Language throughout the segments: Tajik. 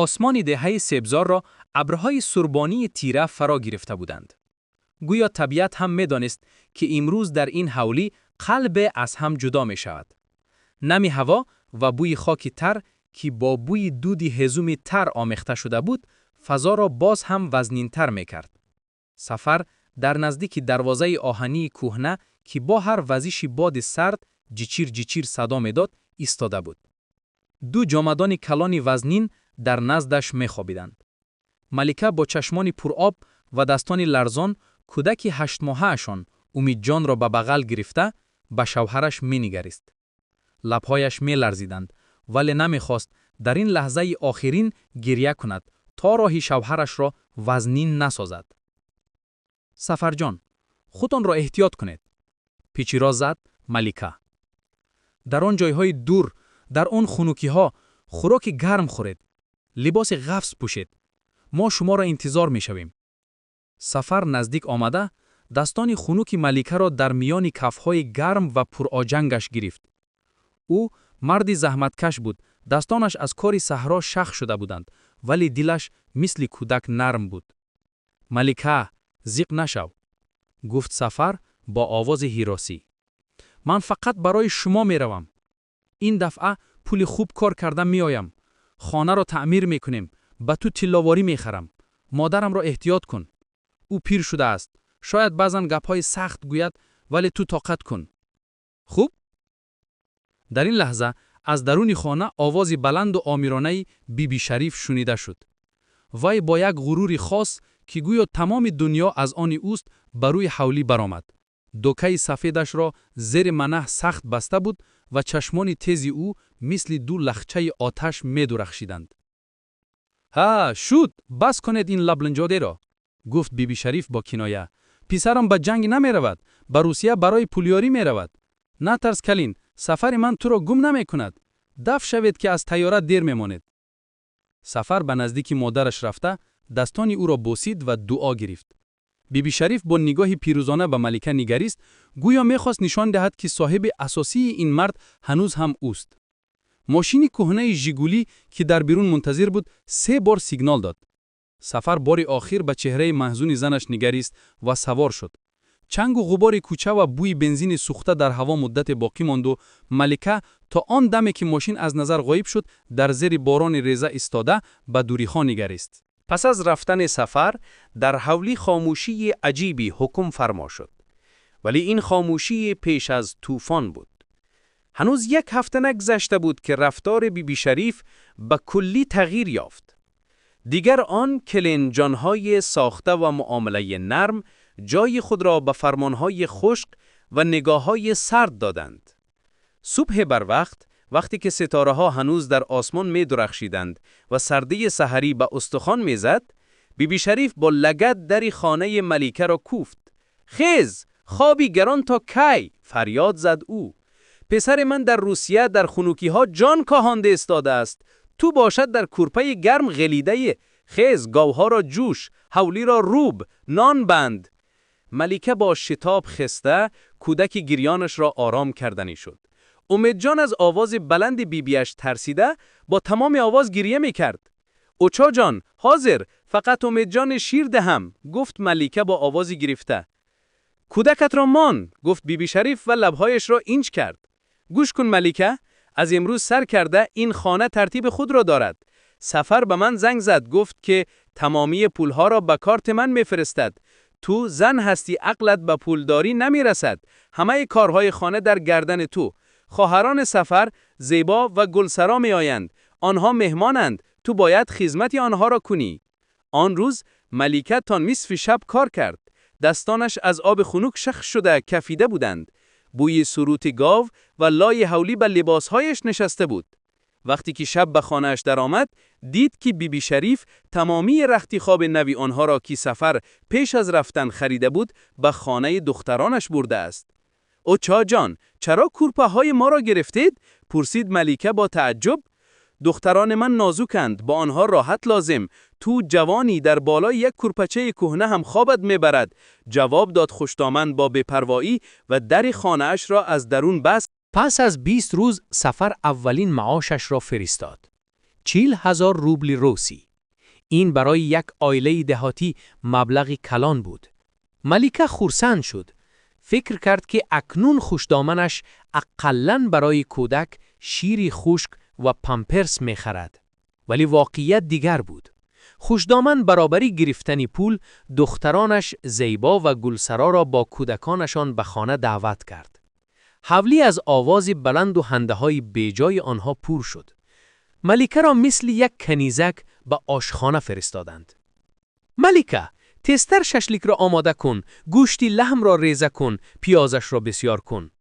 Осмони деҳаи Себзорро абрҳои сурбонии тира фаро гирифта буданд. Гӯё табиат ҳам медонист, ки имрӯз дар ин ҳавлӣ қалбе аз ҳам ҷудо мешавад. Нами ҳаво ва бӯи хоки тар, ки бо бӯи дуди ҳезуми тар омехта шуда буд, фазоро боз ҳам вазнинтар мекард. Сафар дар наздики дарвозаи оҳании кӯҳна, ки бо ҳар вазиши боди сард ҷичир-ҷичир садо медод, истода буд. Ду ҷомадони калони вазнин дар наздаш мехобиданд. Малика бо чашмони пуроб ва дастони ларзон кӯдаки ҳаштмоҳаашон Умидҷонро ба бағал гирифта, ба шавҳараш менигарист. Лабҳояш меларзиданд, вале намехост дар ин лаҳзаи охирин гирья кунад, то роҳи шавҳарашро вазнин насозад. «Сафарҷон, худтонро эҳтиёт кунед», пичиро зад Малика. «Дар он ҷойҳои дур, дар он хунукиҳо хӯроки гарм хӯред, либоси ғафз пӯшед. Мо шуморо интизор мешавем». Сафар наздик омада, дастони хунуки Маликаро дар миёни кафҳои гарм ва пуроҷангаш гирифт. Ӯ марди заҳматкаш буд, дастонаш аз кори саҳро шах шуда буданд, вале дилаш мисли кӯдак нарм буд. «Малика, зиқ нашав», гуфт Сафар бо овози ҳиросӣ. «Ман фақат барои шумо меравам. Ин дафъа пули хуб кор карда меоям. Хонаро таъмир мекунем, ба ту тилловорӣ мехарам. Модарамро эҳтиёт кун. Ӯ пир шудааст, шояд баъзан гапҳои сахт гӯяд, вале ту тоқат кун. Хуб?» Дар ин лаҳза аз даруни хона овози баланду омиронаи Бибишариф шунида шуд. Вай бо як ғурури хос, ки гӯё тамоми дунё аз они ӯст, ба рӯи ҳавлӣ баромад. Докаи сафедашро зери манаҳ сахт баста буд ва чашмони тези ӯ мисли ду лахчаи оташ медурахшиданд. «Ҳа, шуд, бас кунед ин лаблинҷодеро», гуфт Бибишариф бо киноя. «Писарам ба ҷанг намеравад, ба Русия барои пулёрӣ меравад. Натарс, калин, Сафари ман туро гум намекунад. Даф шавед, ки аз тайёра дер мемонед». Сафар ба наздики модараш рафта, дастони ӯро босид ва дуо гирифт. Бибишариф бо нигоҳи пирӯзона ба Малика нигарист, гӯё мехост нишон диҳад, ки соҳиби асосии ин мард ҳанӯз ҳам ӯст. Мошини кӯҳнаи «Жигулӣ», ки дар берун мунтазир буд, се бор сигнал дод. Сафар бори охир ба чеҳраи маҳзуни занаш нигарист ва савор шуд. Чангу ғубори кӯча ва бӯи бензини сӯхта дар ҳаво муддате боқӣ монду Малика то он даме, ки мошин аз назар ғоиб шуд, дар зери борони реза истода, ба дуриҳо нигарист. Пас аз рафтани Сафар дар ҳавлӣ хомӯшии аҷибе ҳукмфармо шуд. Вале ин хомӯшии пеш аз тӯфон буд. Ҳанӯз як ҳафта нагузашта буд, ки рафтори Бибишариф ба куллӣ тағйир ёфт. Дигар он келинҷонҳои сохта ва муомилаи нарм ҷои худро ба фармонҳои хушк ва нигоҳҳои сард доданд. Субҳ барвақт, вақте ки ситораҳо ҳанӯз дар осмон медурахшиданд ва сардии саҳарӣ ба устухон мезад, Бибишариф бо лагад дари хонаи Маликаро кӯфт. «Хез, хоби гарон то кай?» фарёд зад ӯ. «Писари ман дар Русия дар хунукиҳо ҷон коҳонда истодааст. Ту бошад дар кӯрпаи гарм ғелидаӣ. Хез, говҳоро ҷӯш, ҳавлиро рӯб, нон банд». Малика бо шитоб хеста, кӯдаки гирёнашро ором карданӣ шуд. Умедҷон аз овози баланди бибиаш тарсида, бо тамоми овоз гирья мекард. «Очаҷон, ҳозир, фақат Умедҷони шир диҳам», гуфт Малика бо овози гирифта. «Кӯдакатро мон», гуфт Бибишариф ва лабҳояшро инч кард. «Гӯш кун, Малика, аз имрӯз сар карда ин хона тартиби худро дорад. Сафар ба ман занг зад, гуфт, ки тамомии пулҳоро ба корти ман мефиристад. Ту зан ҳастӣ, ақлат ба пулдорӣ намерасад. Ҳамаи корҳои хона дар гардани ту. Хоҳарони Сафар, Зебо ва Гулсаро меоянд. Онҳо меҳмонанд, ту бояд хизмати онҳоро кунӣ». Он рӯз Малика то нисфи шаб кор кард. Дастонаш аз оби хунук шах шуда кафида буданд. Бӯи сӯрути гов ва лои ҳавлӣ ба либосҳояш нишаста буд. Вақте ки шаб ба хонааш даромад, дид, ки Бибишариф тамомии рахти хоби нави онҳоро, ки Сафар пеш аз рафтан харида буд, ба хонаи духтаронаш бурдааст. «Очаҷон, чаро кӯрпаҳои моро гирифтед?» пурсид Малика бо таажжуб. «Духтарони ман нозуканд, ба онҳо роҳат лозим. Ту ҷавонӣ, дар болои як кӯрпачаи кӯҳна ҳам хобат мебарад», ҷавоб дод хушдоман бо бепарвоӣ ва дари хонаашро аз дарун баст. Пас аз 20 рӯз Сафар аввалин маошашро фиристод. 40,000 рубли русӣ. Ин барои як оилаи деҳотӣ маблағи калон буд. Малика хурсанд шуд. Фикр кард, ки акнун хушдоманаш ақаллан барои кӯдак шири хушк ва памперс мехарад. Вале воқеият дигар буд. Хушдоман баробари гирифтани пул духтаронаш Зебо ва Гулсароро бо кӯдаконашон ба хона даъват кард. Ҳавлӣ аз овози баланду хандаҳои беҷои онҳо пур шуд. Маликаро мисли як канизак ба ошхона фиристоданд. «Малика, тезтар шашликро омода кун, гӯшти лаҳмро реза кун, пиёзашро бисёр кун»,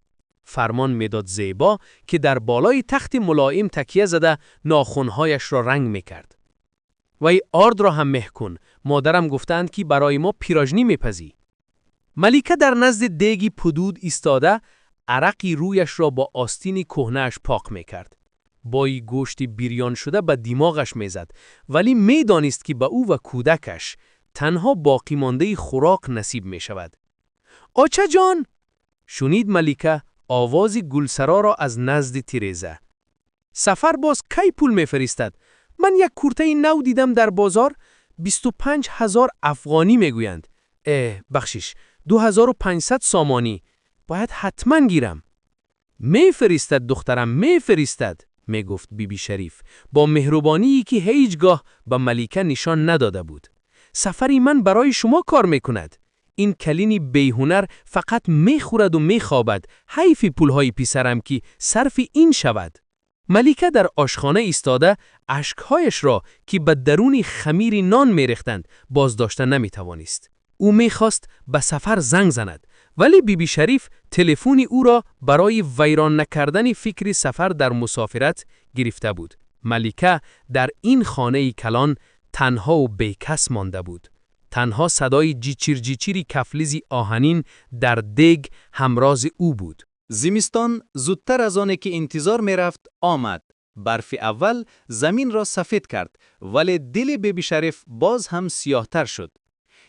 фармон медод Зебо, ки дар болои тахти мулоим такя зада нохунҳояшро ранг мекард. «Вай, ордро ҳам меҳ кун, модарам гуфтаанд, ки барои мо пирожни мепазӣ». Малика дар назди деги пудуд истода арақи рӯяшро бо остини кӯҳнааш пок мекард. Бӯи гӯшти бирёншуда ба димоғаш мезад, вале медонист, ки ба ӯ ва кӯдакаш танҳо боқимондаи хӯрок насиб мешавад. «Очаҷон!» шунид Малика овози Гулсароро аз назди тиреза. «Сафар боз кай пул мефиристад? Ман як куртаи нав дидам дар бозор, 25,000 афғонӣ мегӯянд. Э, бахшиш, 2500 сомонӣ. Бояд ҳатман гирам». «Мефиристад, духтарам, мефиристад», мегуфт Биби Шариф бо меҳрубоние, ки ҳеҷ гоҳ ба Малика нишон надода буд. «Сафари ман барои шумо кор мекунад. Ин калини беҳунар фақат мехӯраду мехобад. Ҳайфи пулҳои писарам, ки сарфи ин шавад». Малика дар ошхона истода ашкҳояшро, ки ба даруни хамири нон мерехтанд, боздошта наметавонист. Ӯ мехост ба Сафар занг занад, вале Биби Шариф телефони ӯро барои вайрон накардани фикри Сафар дар мусофират гирифта буд. Малика дар ин хонаи калон танҳову бекас монда буд. Танҳо садои ҷичир-ҷичири кафлизи оҳанин дар дег ҳамрози ӯ буд. Зимистон зудтар аз оне ки интизор мерафт, омад. Барфи аввал заминро сафед кард, вале дили Бибишариф боз ҳам сиёҳтар шуд.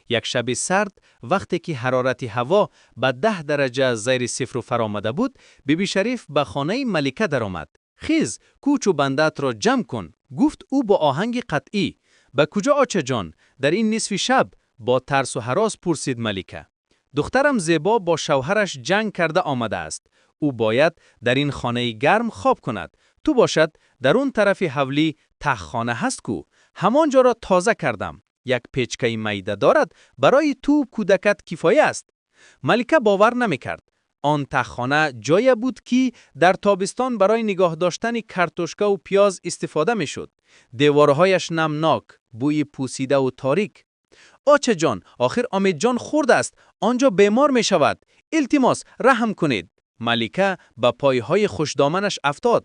Як шаби сард, вақте ки ҳарорати ҳаво ба 10 дараҷа зери сифру фаромада буд, Бибишариф ба хонаи Малика даромад. «Хез, кӯчу бандатро ҷамъ кун», гуфт ӯ бо оҳанги қатъӣ. «Ба куҷо, очаҷон, дар ин нисфи шаб?» бо тарсу ҳарос пурсид Малика. «Духтарам Зебо бо шавҳараш ҷанг карда омадааст. Ӯ бояд дар ин хонаи гарм хоб кунад. Ту бошад, дар он тарафи ҳавлӣ таҳхона ҳаст ку, ҳамон ҷоро тоза кардам. Як печкаи майда дорад, барои ту кӯдакат кифоя аст». Малика бовар намекард. Он таҳхона ҷое буд, ки дар тобистон барои нигоҳ доштани картошкаву пиёз истифода мешуд. Деворҳояш намнок, бӯи пӯсидаву торик. «Очаҷон, охир Омедҷон хурд аст, он ҷо бемор мешавад. Илтимос, раҳм кунед». Малика ба пойҳои хушдоманаш афтод.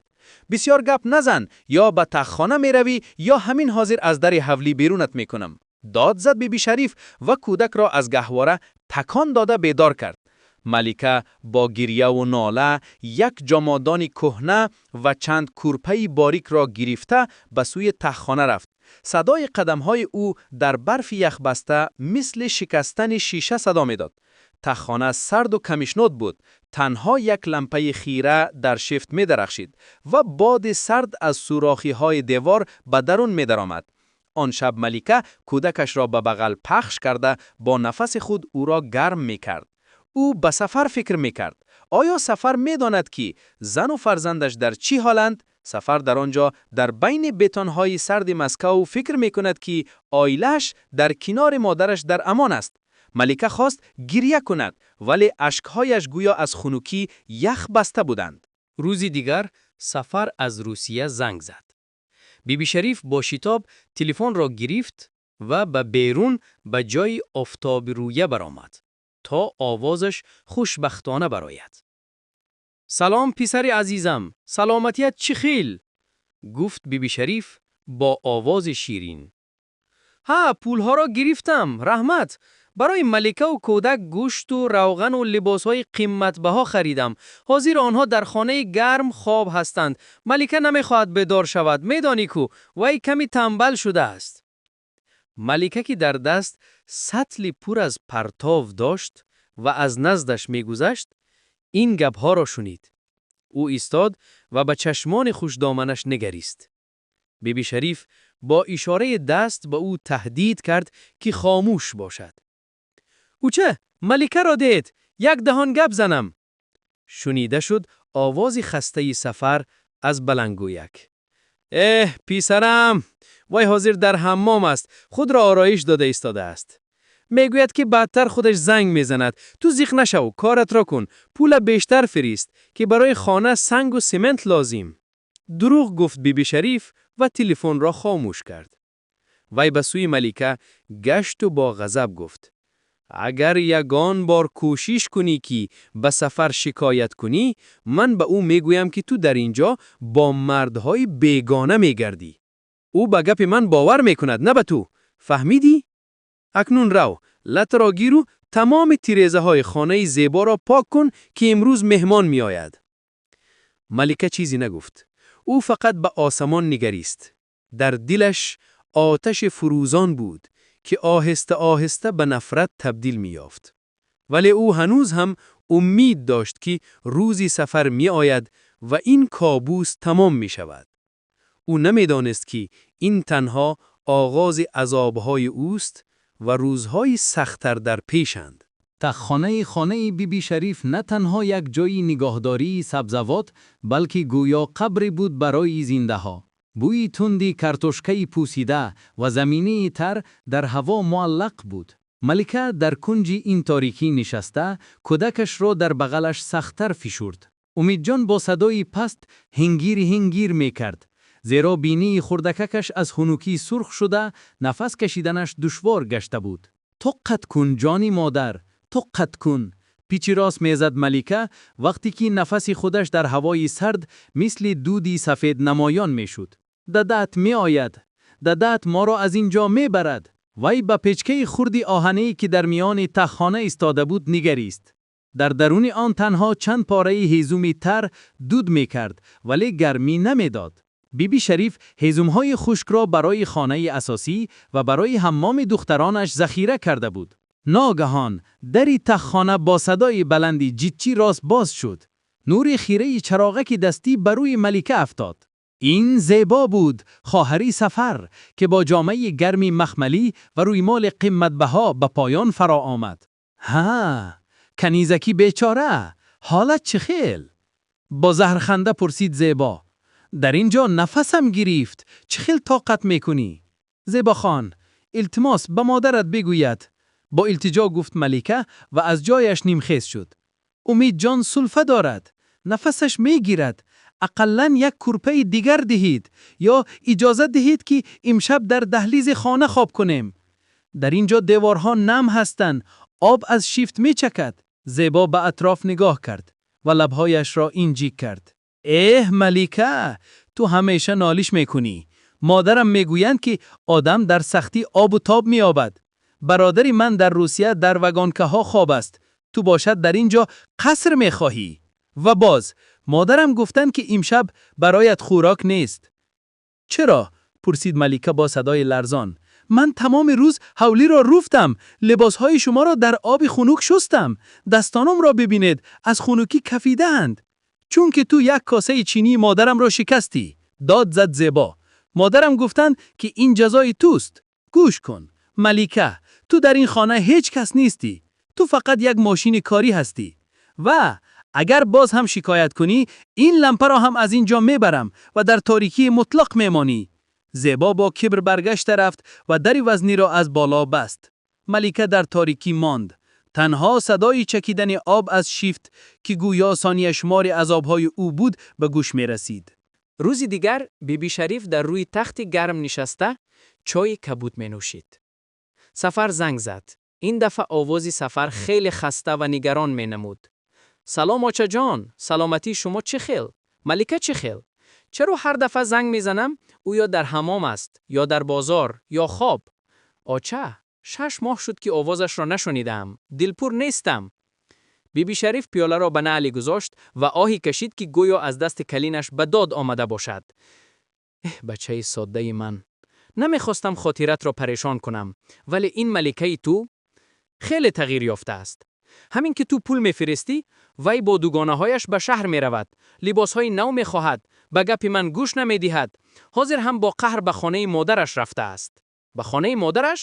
«Бисёр гап назан, ё ба таҳхона меравӣ, ё ҳамин ҳозир аз дари ҳавлӣ берунат мекунам», дод зад Бибишариф ва кӯдакро аз гаҳвора такон дода бедор кард. Малика бо гирьяву нола як ҷомодони кӯҳна ва чанд кӯрпаи борикро гирифта ба сӯи таҳхона рафт. Садои қадамҳои ӯ дар барфи яхбаста мисли шикастани шиша садо медод. Таҳхона сарду камишнод буд. Танҳо як лампаи хира дар шифт медарахшид ва боди сард аз сӯрохиҳои девор ба дарун медаромад. Он шаб Малика кӯдакашро ба бағал пахш карда, бо нафаси худ ӯро гарм мекард. Ӯ ба Сафар фикр мекард. Оё Сафар медонад, ки зану фарзандаш дар чӣ ҳоланд? Сафар дар он ҷо, дар байни бетонҳои сарди Москав, фикр мекунад, ки оилааш дар кинори модараш дар амон аст. Малика хост гирья кунад, вале ашкҳояш гӯё аз хунукӣ ях баста буданд. Рӯзи дигар Сафар аз Русия занг зад. Бибишариф бо шитоб телефонро гирифт ва ба берун, ба ҷои офтобрӯя баромад, то овозаш хушбахтона барояд. «Салом, писари азизам, саломатият чӣ хел?» гуфт Бибишариф бо овози ширин. «Ҳа, пулҳоро гирифтам, раҳмат. Барои Маликаву кӯдак гӯшту равғану либосҳои қиматбаҳо харидам. Ҳозир онҳо дар хонаи гарм хоб ҳастанд. Малика намехоҳад бедор шавад, медонӣ ку, вай каме тамбал шудааст». Малика, ки дар даст сатли пур аз партов дошт ва аз наздаш мегузашт, ин гапҳоро шунид. Ӯ истод ва ба чашмони хушдоманаш нигарист. Биби Шариф бо ишораи даст ба ӯ таҳдид кард, ки хомӯш бошад. «Уча, Маликаро дед, як даҳон гап занам!» Шунида шуд овози хастаи Сафар аз баландгӯяк. «Эҳ, писарам, вай ҳозир дар ҳаммом аст, худро ороиш дода истодааст. Мегӯяд, ки баъдтар худаш занг мезанад. Ту зиқ нашав, коратро кун, пула бештар фирист, ки барои хона сангу семент лозим». Дурӯғ гуфт Биби Шариф ва телефонро хомӯш кард. Вай ба сӯи Малика гашту бо ғазаб гуфт: «Агар ягон бор кӯшиш кунӣ, ки ба Сафар шикоят кунӣ, ман ба ӯ мегӯям, ки ту дар ин ҷо бо мардҳои бегона мегардӣ. Ӯ ба гапи ман бовар мекунад, на ба ту. Фаҳмидӣ? Акнун рав, латро гиру тамоми тирезаҳои хонаи Зеборо пок кун, ки имрӯз меҳмон меояд». Малика чизе нагуфт. Ӯ фақат ба осмон нигарист. Дар дилаш оташи фурӯзон буд, ки оҳиста оҳиста ба нафрат табдил меёфт. Вале ӯ ҳанӯз ҳам умед дошт, ки рӯзи Сафар меояд ва ин кобус тамом мешавад. Ӯ намедонист, ки ин танҳо оғози азобҳои ӯст ва рӯзҳои сахттар дар пешанд. Таххонаи хонаи Биби Шариф на танҳо як ҷои нигоҳдории сабзавот, балки гӯё қабре буд барои зиндаҳо. Бӯи тунди картошкаи пӯсида ва замини тар дар ҳаво муаллақ буд. Малика дар кунҷи ин торикӣ нишаста, кӯдакашро дар бағалаш сахттар фишурд. Умедҷон бо садои паст ҳингир-ҳингир мекард, зеро бинии хурдакакаш аз хунукӣ сурх шуда, нафас кашиданаш душвор гашта буд. «Тоқат кун, ҷони модар, тоқат кун», пичирос мезад Малика, вақте ки нафаси худаш дар ҳавои сард мисли дуди сафед намоён мешуд. «Дадаат меояд, дадаат моро аз ин ҷо мебарад». Вай ба печкаи хурди оҳанее, ки дар миёни таххона истода буд, нигарист. Дар даруни он танҳо чанд пораи ҳезуми тар дуд мекард, вале гармӣ намедод. Биби Шариф ҳезумҳои хушкро барои хонаи асосӣ ва барои ҳаммоми духтаронаш захира карда буд. Ногаҳон дари таххона бо садои баланди ҷитчи рост боз шуд. Нури хираи чароғаки дастӣ ба рӯи Малика афтод. Ин Зебо буд, хоҳари Сафар, ки бо ҷомаи гарми махмалӣ ва рӯймоли қиматбаҳо ба поён фаро омад. «Ҳа, канизаки бечора, ҳолат чӣ хел?» бо заҳрханда пурсид Зебо. «Дар ин ҷо нафасам гирифт, чӣ хел тоқат мекунӣ?» «Зебохон, илтимос, ба модарат бигӯяд», бо илтиҷо гуфт Малика ва аз ҷояш нимхез шуд. «Умедҷон сулфа дорад, нафасаш мегирад. Ақаллан як кӯрпаи дигар диҳед ё иҷозат диҳед, ки имшаб дар даҳлизи хона хоб кунем. Дар ин ҷо деворҳо нам ҳастанд, об аз шифт мечакад». Зебо ба атроф нигоҳ кард ва лабҳояшро инҷик кард. «Эҳ, Малика, ту ҳамеша нолиш мекунӣ. Модарам мегӯянд, ки одам дар сахтӣ обу тоб меёбад. Бародари ман дар Русия дар вагонкаҳо хоб аст, ту бошад дар ин ҷо қаср мехоҳӣ. Ва боз модарам гуфтанд, ки имшаб бароят хӯрок нест». «Чаро?» пурсид Малика бо садои ларзон. «Ман тамоми рӯз ҳавлиро руфтам, либосҳои шуморо дар оби хунук шустам. Дастонамро бибинед, аз хунукӣ кафидаанд». «Чунки ту як косаи чинии модарамро шикастӣ», дод зад Зебо. «Модарам гуфтанд, ки ин ҷазои туст. Гӯш кун, Малика, ту дар ин хона ҳеҷ кас нестӣ. Ту фақат як мошини корӣ ҳастӣ. Ва агар боз ҳам шикоят кунӣ, ин лампаро ҳам аз ин ҷо мебарам ва дар торикии мутлақ мемонӣ». Зебо бо кибр баргашта рафт ва дари вазниро аз боло баст. Малика дар торикӣ монд. Танҳо садои чакидани об аз шифт, ки гӯё сонияшумори азобҳои ӯ буд, ба гӯш мерасид. Рӯзи дигар Биби Шариф дар рӯи тахти гарм нишаста чойи кабуд менӯшид. Сафар занг зад. Ин дафъа овози Сафар хеле хаста ва нигарон менамуд. «Салом, очаҷон, саломатии шумо чӣ хел? Малика чӣ хел? Чаро ҳар дафъа занг мезанам, ӯ ё дар ҳаммом аст, ё дар бозор, ё хоб? Оча, 6 моҳ шуд, ки овозашро нашунидаам. Дилпур нестам». Биби Шариф пиёларо ба наъли гузошт ва оҳе кашид, ки гӯё аз дасти калинаш ба дод омада бошад. «Эҳ, бачаи соддаи ман, намехостам хотиратро парешон кунам, вале ин маликаи ту хеле тағйир ёфтааст. Ҳамин ки ту пул мефиристӣ, вай бо дугонаҳояш ба шаҳр меравад, либосҳои нав мехоҳад, Ба гапи ман гӯш намедиҳад. Ҳозир ҳам бо қаҳр ба хонаи модараш рафтааст. Ба хонаи модараш?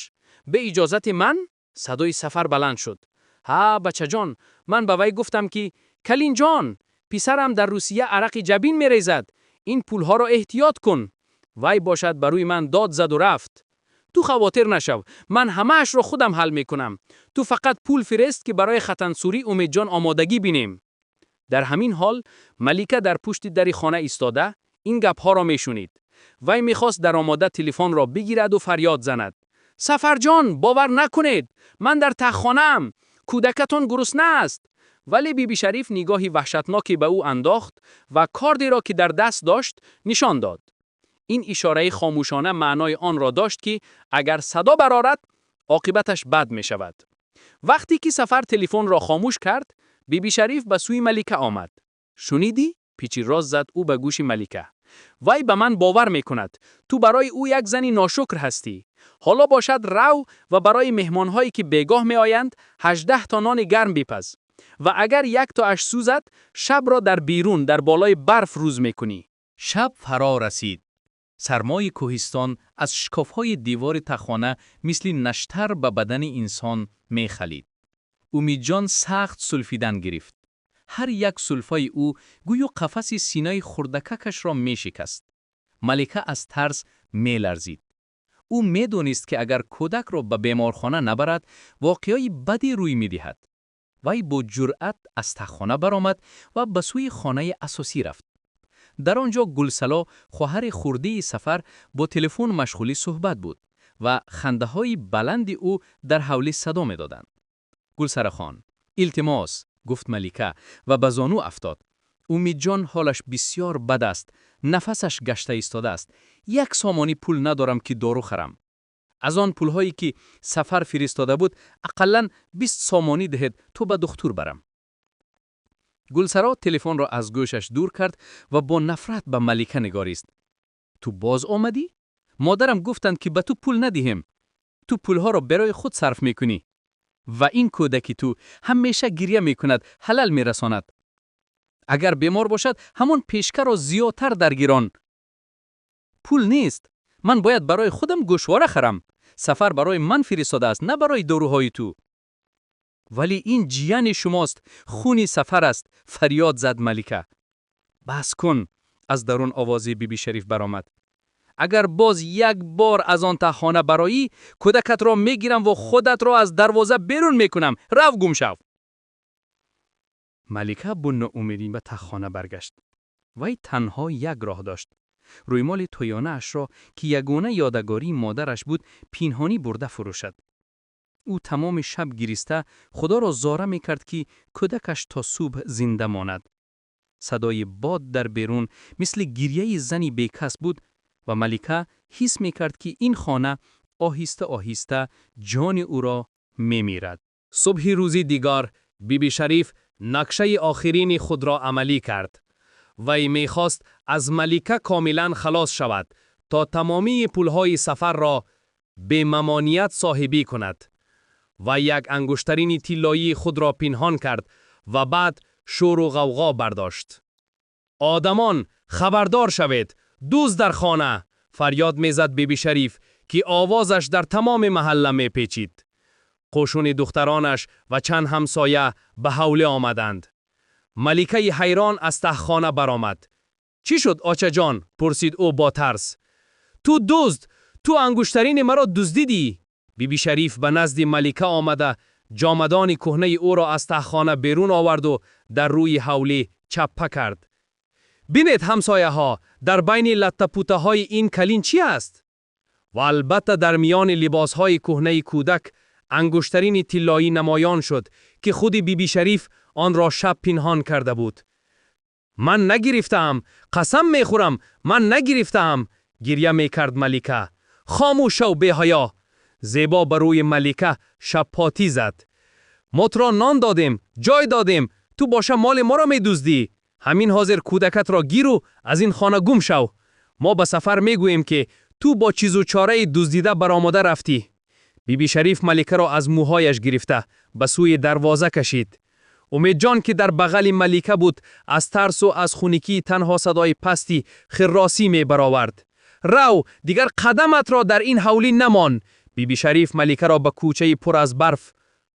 Бе иҷозати ман? Садои Сафар баланд шуд. Ҳа, бачаҷон, ман ба вай гуфтам, ки калинҷон, писарам дар Русия арақи ҷабин мерезад. Ин пулҳоро эҳтиёт кун. Вай бошад, ба рӯи ман дод заду рафт. Ту хавотир нашав, ман ҳамаашро худам ҳал мекунам. Ту фақат пул фирест, ки барои хатансурии Умедҷон омодагӣ бинем. Дар ҳамин ҳол Малика дар пушти дари хона истода ин гапҳоро мешунид. Вай мехост даромада телефонро бигираду фарёд занад: «Сафарҷон, бовар накунед, ман дар таҳхонаам, кӯдакатон гурусна аст!» Вале Биби Шариф нигоҳи ваҳшатноке ба ӯ андохт ва кордеро, ки дар даст дошт, нишон дод. Ин ишораи хомӯшона маънои онро дошт, ки агар садо барорад, оқибаташ бад мешавад. Вақте ки Сафар телефонро хомӯш кард, Биби Шариф ба сӯи Малика омад. «Шунидӣ?» — пичиррос зад ӯ ба гӯши Малика. «Вай ба ман бовар мекунад. Ту барои ӯ як зани ношукр ҳастӣ. Ҳоло бошад, рав ва барои меҳмонҳое, ки бегоҳ меоянд, 18 то нони гарм бипаз ва агар яктоаш сӯзад, шабро дар берун дар болои барф рӯз мекунӣ.» Шаб фаро расид. Сармои кӯҳистон аз шикофҳои девори таҳхона мисли наштар ба бадани инсон мехалид. Умидҷон сахт сулфидан гирифт. Ҳар як сулфаи ӯ гӯё қафаси синаи хурдакакашро мешикаст. Малика аз тарс меларзид. Ӯ медонист, ки агар кӯдакро ба беморхона набарад, воқеаи баде рӯй медиҳад. Вай бо ҷуръат аз таҳхона баромад ва ба сӯи хонаи асосӣ рафт. Дар он ҷо Гулсало, хоҳари хурдии Сафар, бо телефон машғули суҳбат буд ва хандаҳои баланди ӯ дар ҳавлӣ садо медоданд. «Гулсарахон, илтимос», — гуфт Малика ва ба зону афтод. «Умидҷон ҳолаш бисёр бад аст, нафасаш гашта истодааст. Як сомонӣ пул надорам, ки дору харам. Аз он пулҳое, ки Сафар фиристода буд, ақаллан 20 сомонӣ диҳед, то ба духтур барам.» Гулсаро телефонро аз гӯшаш дур кард ва бо нафрат ба Малика нигарист. «Ту боз омадӣ? Модарам гуфтанд, ки ба ту пул надиҳем. Ту пулҳоро барои худ сарф мекунӣ ва ин кӯдаки ту ҳамеша гиря мекунад, халал мерасонад. Агар бемор бошад, ҳамон пешкаро зиёдтар даргирон. Пул нест, ман бояд барои худам гӯшвора харам. Сафар барои ман фиристодааст, на барои доруҳои ту.» «Вале ин ҷияни шумост, хуни Сафар аст», — фарёд зад Малика. «Бас кун!» — аз дарун овози Биби Шариф баромад. «Агар боз як бор аз он таҳхона бароӣ, кӯдакатро мегирам ва худатро аз дарвоза берун мекунам. Рав, гум шав!» Малика бо ноумедӣ ба таҳхона баргашт. Вай танҳо як роҳ дошт: рӯймоли тӯёнаашро, ки ягона ёдгории модараш буд, пинҳонӣ бурда фурӯшад. Ӯ тамоми шаб гириста Худоро зора мекард, ки кӯдакаш то субҳ зинда монад. Садои бод дар берун мисли гирьяи зани бекас буд ва Малика ҳис мекард, ки ин хона оҳиста оҳиста ҷони ӯро мемирад. Субҳи рӯзи дигар Биби Шариф нақшаи охирини худро амалӣ кард. Вай мехост аз Малика комилан халос шавад, то тамомии пулҳои Сафарро бемамоният соҳибӣ кунад. Вай як ангуштарини тиллоии худро пинҳон кард ва баъд шӯру ғавғо бардошт. «Одамон, хабардор шавед! Дузд дар хона!» — фарёд мезад Биби Шариф, ки овозаш дар тамоми маҳалла мепечид. Қӯшуни духтаронаш ва чанд ҳамсоя ба ҳавлӣ омаданд. Маликаи ҳайрон аз таҳхона баромад. «Чӣ шуд, очаҷон?» — пурсид ӯ бо тарс. «Ту дузд! Ту ангуштарини маро дуздидӣ!» Биби Шариф ба назди Малика омада, ҷомадони кӯҳнаи ӯро аз таҳхона берун оварду дар рӯи ҳавлӣ чаппа кард. «Бинед, ҳамсояҳо, дар байни латтапуттаҳои ин калин чӣ аст?» Ва албатта, дар миёни либосҳои кӯҳнаи кӯдак ангуштарини тиллоӣ намоён шуд, ки худи Биби Шариф онро шаб пинҳон карда буд. «Ман нагирифтаам, қасам мехӯрам, ман нагирифтаам», — гирья мекард Малика. «Хомӯш шав, беҳаё!» — Зебо ба рӯи Малика шаппотӣ зад. «Мо туро нон додем, ҷой додем, ту боша моли моро медуздӣ. Ҳамин ҳозир кӯдакатро гиру аз ин хона гум шав. Мо ба Сафар мегӯем, ки ту бо чизу чораи дуздида баромада рафтӣ.» Биби Шариф Маликаро аз мӯҳояш гирифта ба сӯи дарвоза кашид. Умедҷон, ки дар бағали Малика буд, аз тарсу аз хунукӣ танҳо садои пасти хирросӣ мебаровард. «Рав, дигар қадаматро дар ин ҳавлӣ намон!» Биби Шариф Маликаро ба кӯчаи пур аз барф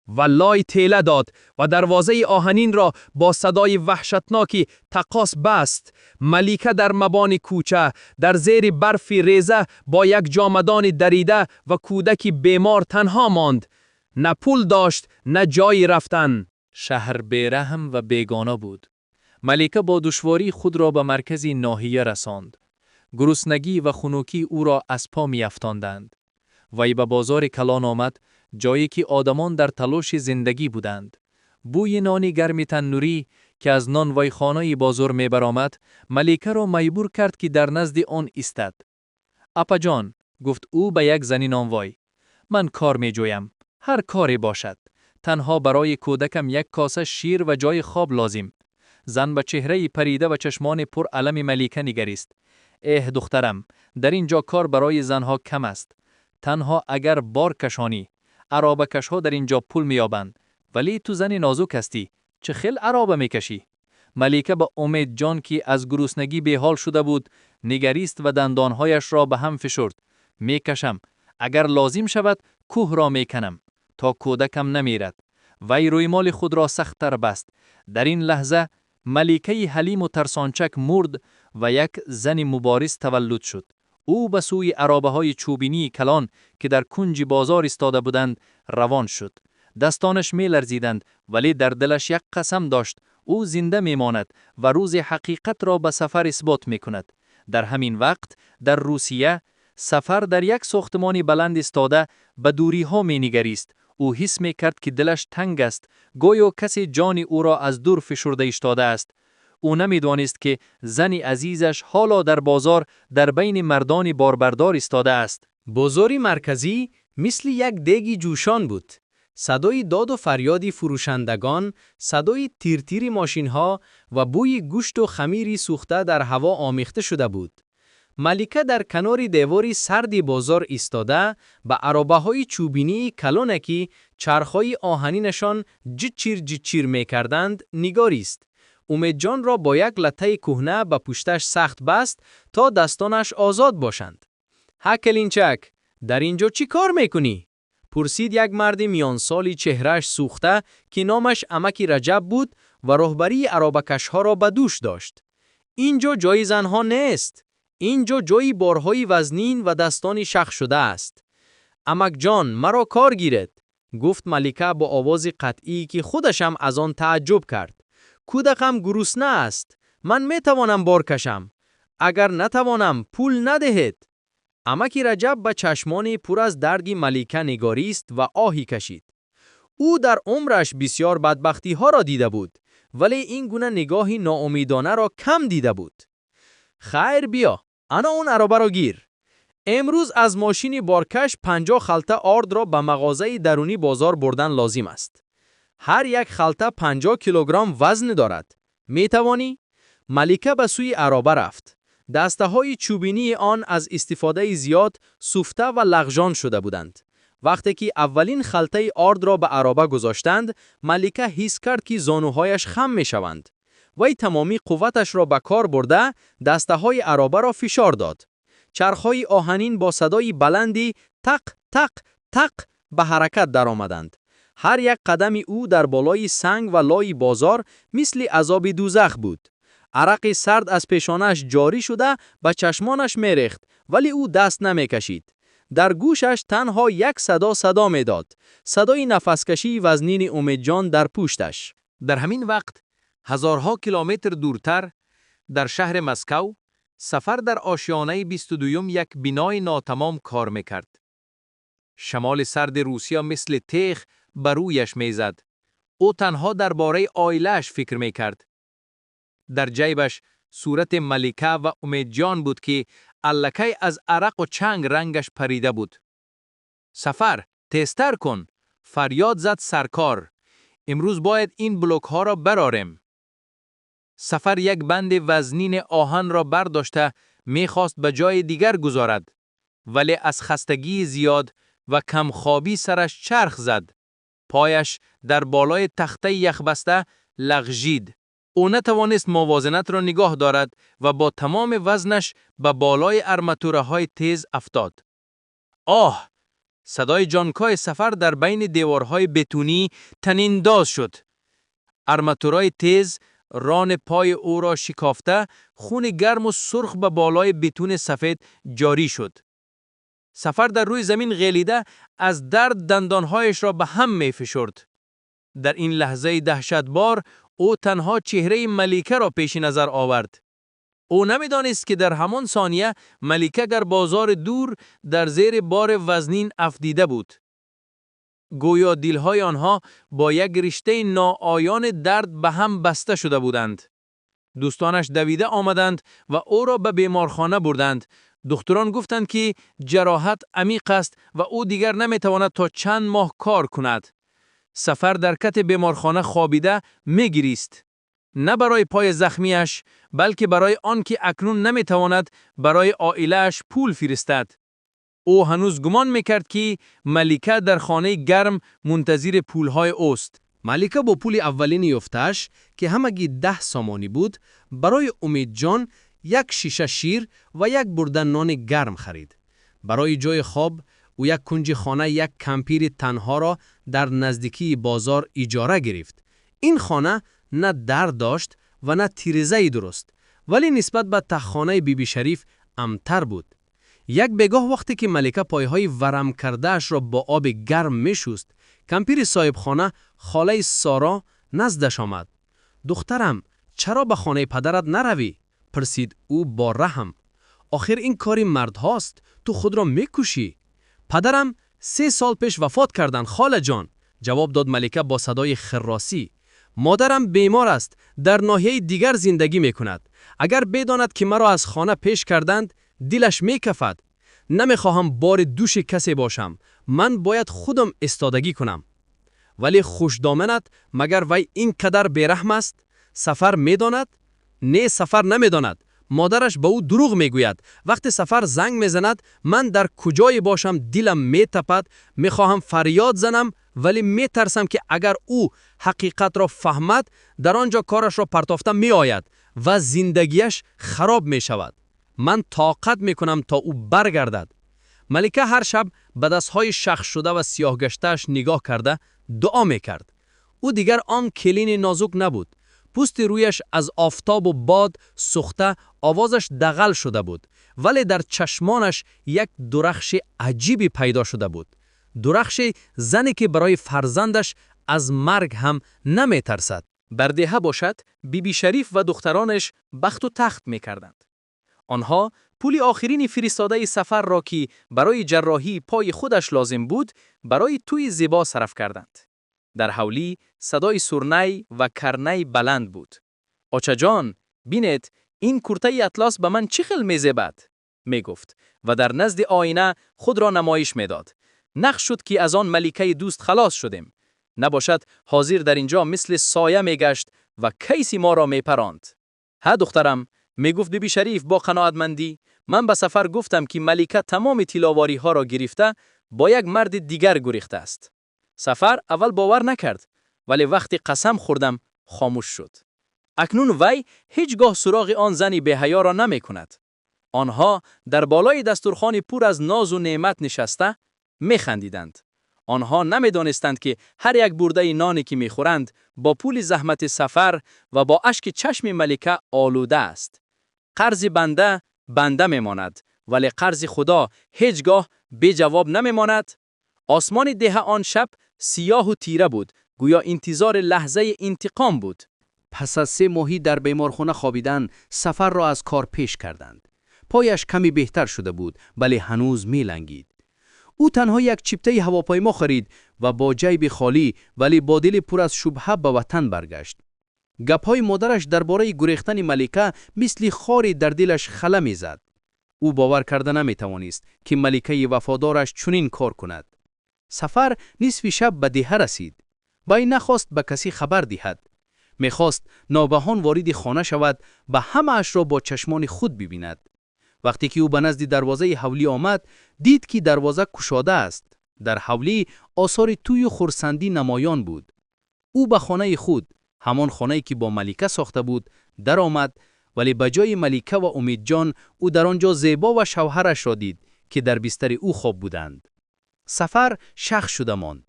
ва лой тела дод ва дарвозаи оҳанинро бо садои ваҳшатноки тақос баст. Малика дар мабони кӯча, дар зери барфи реза, бо як ҷомадони дарида ва кӯдаки бемор танҳо монд. На пул дошт, на ҷойи рафтан. Шаҳр бераҳм ва бегона буд. Малика бо душворӣ худро ба маркази ноҳия расонд. Гуруснагӣ ва хунукӣ ӯро аз по меафтонданд. Вай ба бозори калон омад, ҷое ки одамон дар талоши зиндагӣ буданд. Бӯи нони гарми таннурӣ, ки аз нонвойхонаи бозор мебаромад, Маликаро маҷбур кард, ки дар назди он истад. «Апаҷон», гуфт ӯ ба як зани нонвой, «ман кор меҷӯям. Ҳар коре бошад. Танҳо барои кӯдакам як коса шир ва ҷои хоб лозим». Зан ба чеҳраи парида ва чашмони пур алами Малика нигарист. «Эҳ, духтарам, дар ин ҷо кор барои занҳо кам аст. Танҳо агар бор кашонӣ. Аробакашҳо дар ин ҷо пул меёбанд. Вале ту зани нозук ҳастӣ. Чӣ хел ароба мекашӣ?» Малика ба Умедҷон, ки аз гуруснагӣ беҳол шуда буд, нигарист ва дандонҳояшро ба ҳам фишурд. «Мекашам. Агар лозим шавад, кӯҳро меканам. То кӯдакам намирад». Вай рӯймоли худро сахттар баст. Дар ин лаҳза Маликаи ҳалиму тарсончак мурд ва як зани мубориз таваллуд шуд. Ӯ ба сӯи аробаҳои чӯбинии калон, ки дар кунҷи бозор истода буданд, равон шуд. Дастонаш меларзиданд, вале дар дилаш як қасам дошт: ӯ зинда мемонад ва рӯзе ҳақиқатро ба Сафар исбот мекунад. Дар ҳамин вақт дар Русия Сафар дар як сохтмони баланд истода ба дурӣҳо менигарист. Ӯ ҳис мекард, ки дилаш танг аст, гӯё касе ҷони ӯро аз дур фишурда истодааст. Ӯ намедонист, ки зани азизаш ҳоло дар бозор дар байни мардони борбардор истодааст. Бозори марказӣ мисли як деги ҷӯшон буд. Садои доду фарёди фурӯшандагон, садои тиртири мошинҳо ва бӯи гӯшту хамири сӯхта дар ҳаво омехта шуда буд. Малика дар канори девори сарди бозор истода, ба аробаҳои чӯбинии калоне, ки чархҳои оҳанинашон ҷичир ҷичир мекарданд, нигарист. Умедҷонро бо як латтаи кӯҳна ба пушташ сахт баст, то дастонаш озод бошанд. «Ҳа, келинчак, дар ин ҷо чӣ кор мекунӣ?» пурсид як марди миёнсоли чеҳрааш сӯхта, ки номаш Амаки Раҷаб буд ва роҳбарии аробакашҳоро ба дӯш дошт. «Ин ҷо ҷои занҳо нест. Ин ҷо ҷои борҳои вазнин ва дастони шахшуда аст». «Амакҷон, маро кор гиред», гуфт Малика бо овози қатъӣ, ки худашам аз он тааҷҷуб кард. «Кӯдакам гурусна аст. Ман метавонам бор кашам. Агар натавонам, пул надиҳед». Амаки Раҷаб ба чашмони пур аз дарди Малика нигарист ва оҳе кашид. Ӯ дар умраш бисёр бадбахтиҳоро дида буд, вале ин гуна нигоҳи ноумедонаро кам дида буд. «Хайр, биё, ана он аробаро гир. Имрӯз аз мошини боркаш 50 халта ордро ба мағозаи дарунӣ бозор бурдан лозим аст. Ҳар як халта 50 килограмм вазн дорад. Метавонӣ?» Малика ба сӯи ароба рафт. Дастаҳои чӯбинии он аз истифодаи зиёд суфта ва лағжон шуда буданд. Вақте ки аввалин халтаи ордро ба ароба гузоштанд, Малика ҳис кард, ки зонуҳояш хам мешаванд. Вай тамоми қувваташро ба кор бурда, дастаҳои аробаро фишор дод. Чархҳои оҳанин бо садои баланди тақ, тақ, тақ ба ҳаракат даромаданд. Ҳар як қадами ӯ дар болои санг ва лои бозор мисли азоби дӯзах буд. Арақи сард аз пешонаш ҷорӣ шуда ба чашмонаш мерехт, вале ӯ даст намекашид. Дар гӯшаш танҳо як садо садо медод: садои нафаскашии вазнини Умедҷон дар пушташ. Дар ҳамин вақт ҳазорҳо километр дуртар, дар шаҳри Москав, Сафар дар ошёнаи 22-юм як бинои нотамом кор мекард. Шамоли сарди Русия мисли теғ ба рӯяш мезад. Ӯ танҳо дар бораи оилааш фикр мекард. Дар ҷайбаш сурати Малика ва Умедҷон буд, ки аллакай аз арақу чанг рангаш парида буд. «Сафар, тезтар кун!» фарёд зад саркор. «Имрӯз бояд ин блокҳоро барорем». Сафар як банди вазнини оҳанро бардошта мехост ба ҷои дигар гузорад, вале аз хастагии зиёд ва камхобӣ сараш чарх зад. Пояш дар болои тахтаи яхбаста лағжид. Ӯ натавонист мувозинатро нигоҳ дорад ва бо тамоми вазнаш ба болои арматураҳои тез афтод. Оҳ! Садои ҷонкоҳи Сафар дар байни деворҳои бетунӣ таниндоз шуд. Арматураи тез рони пои ӯро шикофта, хуни гарму сурх ба болои бетуни сафед ҷорӣ шуд. Сафар дар рӯи замин ғелида, аз дард дандонҳояшро ба ҳам мефишурд. Дар ин лаҳзаи даҳшатбор ӯ танҳо чеҳраи Маликаро пеши назар овард. Ӯ намедонист, ки дар ҳамон сония Малика дар бозори дур дар зери бори вазнин афтида буд. Гӯё дилҳои онҳо бо як риштаи ноаёни дард ба ҳам баста шуда буданд. Дӯстонаш давида омаданд ва ӯро ба беморхона бурданд. Духтурон гуфтанд, ки ҷароҳат амиқ аст ва ӯ дигар наметавонад то чанд моҳ кор кунад. Сафар дар кати беморхона хобида мегирист. На барои пои захмиаш, балки барои он ки акнун наметавонад барои оилааш пул фиристад. Ӯ ҳанӯз гумон мекард, ки Малика дар хонаи гарм мунтазири пулҳои ӯст. Малика бо пули аввалини ёфтааш, ки ҳамагӣ 10 сомонӣ буд, барои Умедҷон як шиша шир ва як бурда нони гарм харид. Барои ҷои хоб ӯ як кунҷи хонаи як кампири танҳоро дар наздикии бозор иҷора гирифт. Ин хона на дар дошт ва на тирезаи дуруст, вале нисбат ба таххонаи Бибишариф амнтар буд. Як бегоҳ, вақте ки Малика пойҳои варамкардаашро бо оби гарм мешуст, кампири соҳибхона, холаи Соро, наздаш омад. «Духтарам, чаро ба хонаи падарат наравӣ?» пурсид ӯ бо раҳм. «Охир ин кори мардҳост, ту худро мекушӣ». «Падарам 3 сол пеш вафот карданд, холаҷон», ҷавоб дод Малика бо садои хирросӣ. «Модарам бемор аст, дар ноҳияи дигар зиндагӣ мекунад. Агар бедонад, ки маро аз хона пеш карданд, дилаш мекафад. Намехоҳам бори дӯши касе бошам. Ман бояд худам истодагӣ кунам». «Вале хушдоманат, магар вай ин қадар бераҳм аст? Сафар медонад?» «Не, Сафар намедонад. Модараш ба ӯ дурӯғ мегӯяд. Вақте Сафар занг мезанад, ман дар куҷое бошам, дилам метапад, мехоҳам фарёд занам, вале метарсам, ки агар ӯ ҳақиқатро фаҳмад, дар он ҷо корашро партофта меояд ва зиндагиаш хароб мешавад. Ман тоқат мекунам, то ӯ баргардад». Малика ҳар шаб ба дастҳои шахшуда ва сиёҳгаштааш нигоҳ карда дуо мекард. Ӯ дигар он келини нозук набуд. Пӯсти рӯяш аз офтобу бод сӯхта, овозаш дағал шуда буд, вале дар чашмонаш як дурахши аҷибе пайдо шуда буд, дурахши зане, ки барои фарзандаш аз марг ҳам наметарсад. Бар деҳа бошад, Биби Шариф ва духтаронаш бахту тахт мекарданд. Онҳо пули охирини фиристодаи Сафарро, ки барои ҷарроҳии пои худаш лозим буд, барои тӯи зебо сарф карданд. Дар ҳавлӣ садои сурнай ва карнай баланд буд. «Очаҷон, бинед, ин куртаи атлас ба ман чӣ хел мезебад», мегуфт ва дар назди оина худро намоиш медод. «Нағз шуд, ки аз он Маликаи дузд халос шудем. Набошад, ҳозир дар ин ҷо мисли соя мегашт ва киси моро мепаронд». «Ҳа, духтарам», мегуфт Биби Шариф бо қаноатмандӣ, «ман ба Сафар гуфтам, ки Малика тамоми тилловориҳоро гирифта, бо як марди дигар гурехтааст. Сафар аввал бовар накард, вале вақте қасам хӯрдам, хомӯш шуд. Акнун вай ҳеҷ гоҳ суроғи он зани беҳаёро намекунад». Онҳо дар болои дастурхони пур аз нозу неъмат нишаста механдиданд. Онҳо намедонистанд, ки ҳар як бурдаи ноне, ки мехӯранд, бо пули заҳмати Сафар ва бо ашки чашми Малика олуда аст. Қарзи банда банда мемонад, вале қарзи Худо ҳеҷ гоҳ беҷавоб намемонад. Осмони деҳа он шаб сиёҳу тира буд, гӯё интизори лаҳзаи интиқом буд. Пас аз 3 моҳӣ дар беморхона хобидан, Сафарро аз кор пеш карданд. Пояш каме беҳтар шуда буд, вале ҳанӯз мелангид. Ӯ танҳо як чиптаи ҳавопаймо харид ва бо ҷайби холӣ, вале бо дили пур аз шубҳа ба ватан баргашт. Гапҳои модараш дар бораи гурехтани Малика мисли хоре дар дилаш хала мезад. Ӯ бовар карда наметавонист, ки маликаи вафодораш чунин кор кунад. Сафар нисфи шаб ба деҳа расид. Вай нахост ба касе хабар диҳад. Мехост ногаҳон вориди хона шавад ва ҳамаашро бо чашмони худ бибинад. Вақте ки ӯ ба назди дарвозаи ҳавлӣ омад, дид, ки дарвоза кушода аст. Дар ҳавлӣ осори тӯю хурсандӣ намоён буд. Ӯ ба хонаи худ Ҳамон хонае ки бо Малика сохта буд, даромад, вале ба ҷои Малика ва Умедҷон ӯ дар он ҷо Зебо ва шавҳарашро дид, ки дар бистари ӯ хоб буданд. Сафар шах шуда монд.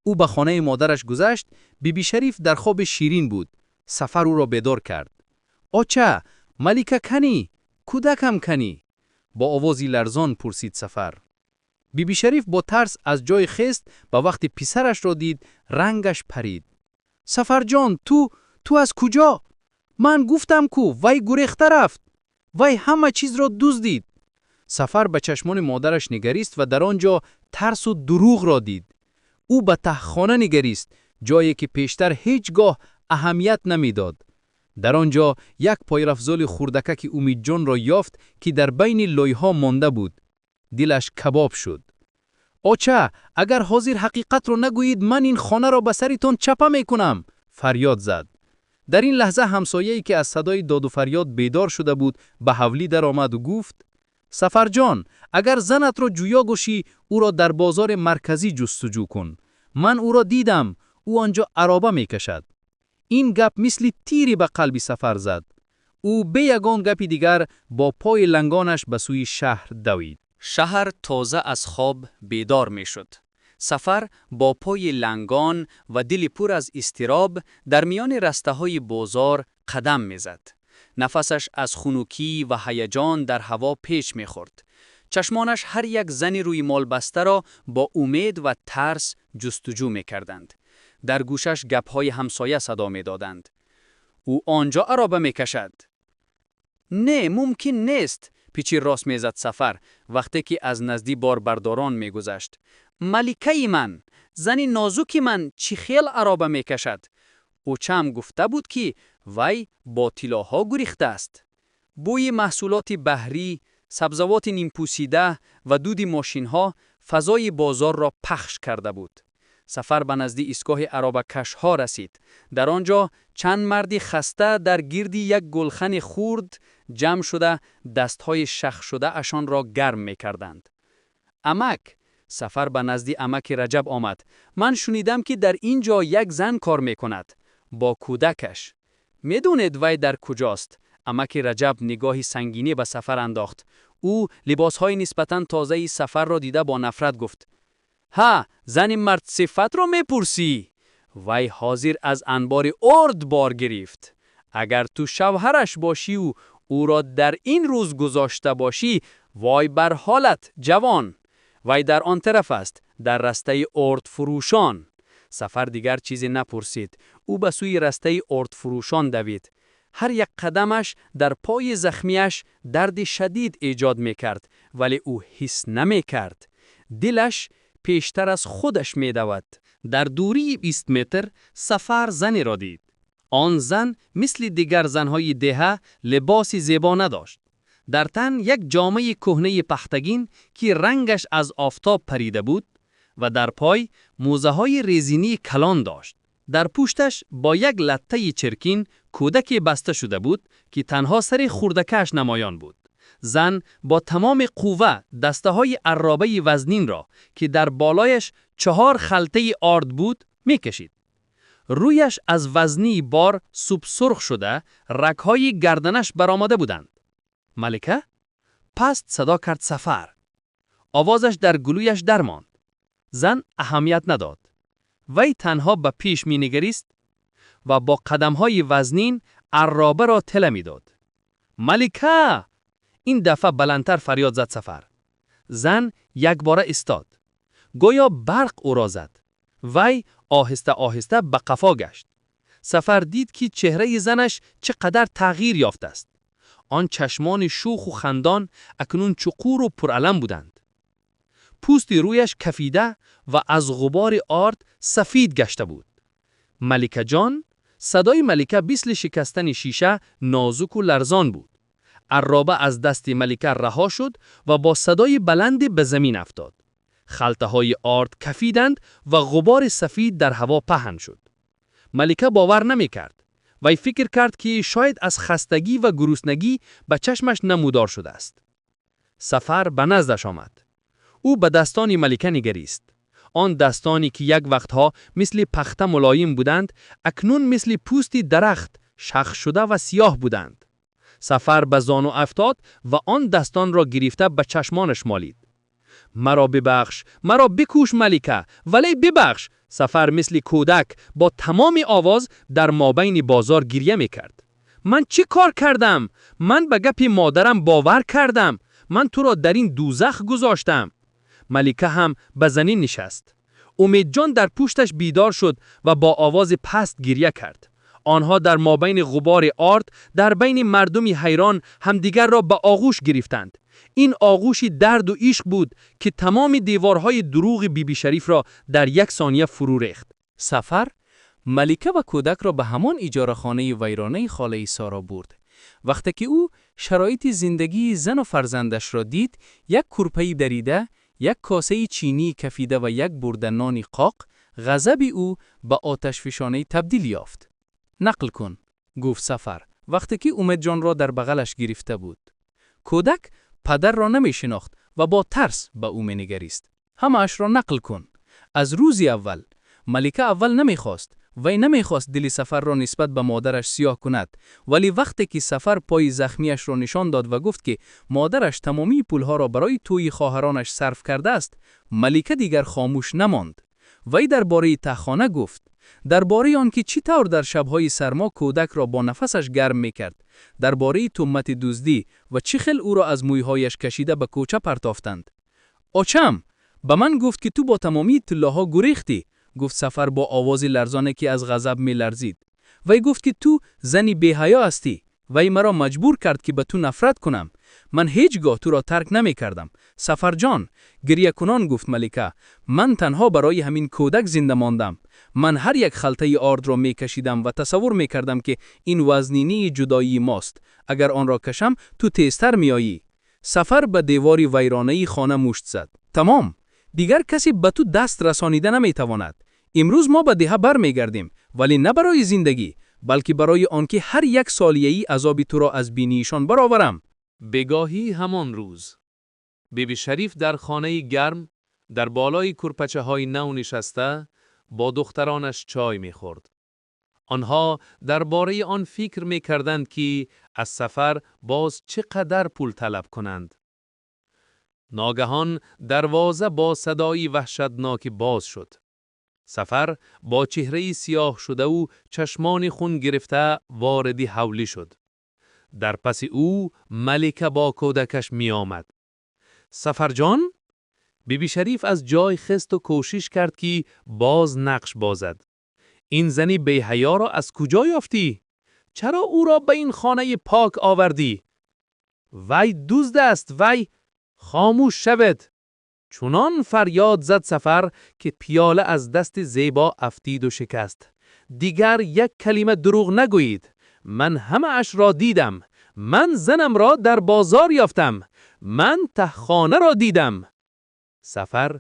Ӯ ба хонаи модараш гузашт. Биби Шариф дар хоби ширин буд. Сафар ӯро бедор кард. «Оча, Малика канӣ? Кӯдакам канӣ?» бо овози ларзон пурсид Сафар. Биби Шариф бо тарс аз ҷой хест ва вақте писарашро дид, рангаш парид. «Сафарҷон, ту аз куҷо? Ман гуфтам ку, вай гурехта рафт, вай ҳама чизро дуздид». Сафар ба чашмони модараш нигарист ва дар он ҷо тарсу дурӯғро дид. Ӯ ба таҳхона нигарист, ҷое ки пештар ҳеҷ гоҳ аҳамият намедод. Дар он ҷо як пойрафзоли хурдакаки Умедҷонро ёфт, ки дар байни лойҳо монда буд. Дилаш кабоб шуд. «Оча, агар ҳозир ҳақиқатро нагӯед, ман ин хонаро ба саритон чапа мекунам», фарёд зад. Дар ин лаҳза ҳамсояе, ки аз садои доду фарёд бедор шуда буд, ба ҳавлӣ даромаду гуфт: «Сафарҷон, агар занатро ҷӯё бошӣ, ӯро дар бозори марказӣ ҷустуҷӯ кун. Ман ӯро дидам, ӯ он ҷо ароба мекашад». Ин гап мисли тире ба қалби Сафар зад. Ӯ бе ягон гапи дигар бо пои лангонаш ба сӯи шаҳр давид. Шаҳр тоза аз хоб бедор мешуд. Сафар бо пои лангон ва дили пур аз изтироб дар миёни растаҳои бозор қадам мезад. Нафасаш аз хунукӣ ва ҳаяҷон дар ҳаво печ мехӯрд. Чашмонаш ҳар як зани рӯймолбастаро бо умед ва тарс ҷустуҷӯ мекарданд. Дар гӯшаш гапҳои ҳамсоя садо медоданд: «Ӯ он ҷо ароба мекашад». «Не, мумкин нест», пичир рост мезад Сафар, вақте ки аз назди борбардорон мегузашт. «Маликаи ман, зани нозуки ман чӣ хел ароба мекашад? Очам гуфта буд, ки вай бо тиллоҳо гурехтааст». Бӯи маҳсулоти баҳрӣ, сабзавоти нимпӯсида ва дуди мошинҳо фазои бозорро пахш карда буд. Сафар ба назди истгоҳи аробакашҳо расид. Дар он ҷо чанд марди хаста дар гирди як гулхани хурд ҷамъ шуда, дастҳои шахшудаашонро гарм мекарданд. «Амак», Сафар ба назди амаки Раҷаб омад, «ман шунидам, ки дар ин ҷо як зан кор мекунад бо кӯдакаш. Медонед, вай дар куҷост?» Амаки Раҷаб нигоҳи сангинӣ ба Сафар андохт. Ӯ либосҳои нисбатан тозаи Сафарро дида, бо нафрат гуфт: «Ҳа, зани мардсифатро мепурсӣ? Вай ҳозир аз анбори орд бор гирифт. Агар ту шавҳараш бошиву ӯро дар ин рӯз гузошта бошӣ, вой бар ҳолат, ҷавон! Вай дар он тараф аст, дар растаи ордфурӯшон». Сафар дигар чизе напурсид. Ӯ ба сӯи растаи ордфурӯшон давид. Ҳар як қадамаш дар пои захмияш дарди шадид эҷод мекард, вале ӯ ҳис намекард. Дилаш пештар аз худаш медавид. Дар дурии 20 метр Сафар занеро дид. Он зан мисли дигар занҳои деҳа либоси зебо надошт. Дар тан як ҷомаи кӯҳнаи пахтагин, ки рангаш аз офтоб парида буд, ва дар пой мӯзаҳои резинии калон дошт. Дар пушташ бо як латтаи чиркин кӯдаке баста шуда буд, ки танҳо сари хурдакаш намоён буд. Зан бо тамоми қувва дастаҳои арробаи вазнинро, ки дар болояш чаҳор халтаи орд буд, мекашид. Рӯяш аз вазнии бор субсурх шуда, рагҳои гарданаш баромада буданд. «Малика!» паст садо кард Сафар. Овозаш дар гулӯяш дармонд. Зан аҳамият надод. Вай танҳо ба пеш менигарист ва бо қадамҳои вазнин арробаро тела медод. «Малика!» ин дафъа баландтар фарёд зад Сафар. Зан якбора истод. Гӯё барқ ӯро зад. Вай оҳиста оҳиста ба қафо гашт. Сафар дид, ки чеҳраи занаш чӣ қадар тағйир ёфтааст. Он чашмони шӯху хандон акнун чуқуру пуралам буданд. Пӯсти рӯяш кафида ва аз ғубори орд сафид гашта буд. «Маликаҷон!» Садои Малика мисли шикастани шиша нозуку ларзон буд. Арроба аз дасти Малика раҳо шуд ва бо садои баланде ба замин афтод. Халтаҳои орд кафиданд ва ғубори сафид дар ҳаво паҳн шуд. Малика бовар намекард. Вай фикр кард, ки шояд аз хастагӣ ва гуруснагӣ ба чашмаш намудор шудааст. Сафар ба наздаш омад. Ӯ ба дастони Малика нигарист. Он дастане ки як вақтҳо мисли пахта мулоим буданд, акнун мисли пӯсти дарахт шах шуда ва сиёҳ буданд. Сафар ба зону афтод ва он дастонро гирифта ба чашмонаш молид. Маро бибахш, маро бикуш, Малика, вале бибахш! Сафар мисли кӯдак бо тамоми овоз дар мобайни бозор гиря мекард. Ман чӣ кор кардам? Ман ба гапи модарам бовар кардам. Ман туро дар ин дӯзах гузоштам. Малика ҳам ба замин нишаст. Умедҷон дар пушташ бедор шуд ва бо овози паст гиря кард. Онҳо дар мобайни ғубори орд, дар байни мардуми ҳайрон ҳамдигарро ба оғӯш гирифтанд. Ин оғӯши дарду ишқ буд, ки тамоми деворҳои дурӯғи Биби Шарифро дар як сония фурӯ рехт. Сафар Малика ва кӯдакро ба ҳамон иҷорахонаи вайронаи холаи Соро бурд. Вақте ки ӯ шароити зиндагии зану фарзандашро дид, як кӯрпаи дарида, як косаи чинии кафида ва як бурда нони қоқ, ғазаби ӯ ба оташфишонӣ табдил ёфт. Нақл кун, гуфт Сафар, вақте ки Умедҷонро дар бағалаш гирифта буд. Кӯдак падарро намешинохт ва бо тарс ба ӯ менигарист. Ҳамаашро нақл кун. Аз рӯзи аввал. Малика аввал намехост. Вай намехост дили Сафарро нисбат ба модараш сиёҳ кунад. Вале вақте ки Сафар пои захмияшро нишон дод ва гуфт, ки модараш тамомии пулҳоро барои тӯйи хоҳаронаш сарф кардааст, Малика дигар хомӯш намонд. Вай дар бораи таҳхона гуфт. Дар бораи он ки чӣ тавр дар шабҳои сармо кӯдакро бо нафасаш гарм мекард, дар бораи туҳмати дуздӣ ва чӣ хел ӯро аз мӯйҳояш кашида ба кӯча партофтанд. Очам! Ба ман гуфт, ки ту бо тамомии тиллоҳо гурехтӣ, гуфт Сафар бо овози ларзоне, ки аз ғазаб меларзид. Вай гуфт, ки ту зани беҳаё ҳастӣ. Вай маро маҷбур кард, ки ба ту нафрат кунам. Ман ҳеҷ гоҳ туро тарк намекардам. Сафарҷон, гирякунон гуфт Малика, ман танҳо барои ҳамин кӯдак зинда мондам. Ман ҳар як халтаи ордро мекашидам ва тасаввур мекардам, ки ин вазнинии ҷудоии мост. Агар онро кашам, ту тезтар меоӣ. Сафар ба девори вайронаи хона мушт зад. Тамом! Дигар касе ба ту даст расонида наметавонад. Имрӯз мо ба деҳа бармегардем, вале на барои зиндагӣ, балки барои он ки ҳар як солияи азоби туро аз бинишон бароварам. Бегоҳии ҳамон рӯз Биби Шариф дар хонаи гарм дар болои кӯрпачаҳои нав нишаста бо духтаронаш чой мехӯрд. Онҳо дар бораи он фикр мекарданд, ки аз Сафар боз чӣ қадар пул талаб кунанд. Ногаҳон дарвоза бо садои ваҳшатноке боз шуд. Сафар бо чеҳраи сиёҳ шудаву чашмони хун гирифта вориди ҳавлӣ шуд. Дар паси ӯ Малика бо кӯдакаш меомад. Сафарҷон? Биби Шариф аз ҷой хесту кӯшиш кард, ки боз нақш бозад. Ин зани беҳаёро аз куҷо ёфтӣ? Чаро ӯро ба ин хонаи пок овардӣ? Вай дузд аст, вай. Хомӯш шавед! Чунон фарёд зад Сафар, ки пиёла аз дасти Зебо афтиду шикаст. Дигар як калима дурӯғ нагӯед. Ман ҳамаашро дидам. Ман занамро дар бозор ёфтам. Ман таҳхонаро дидам. Сафар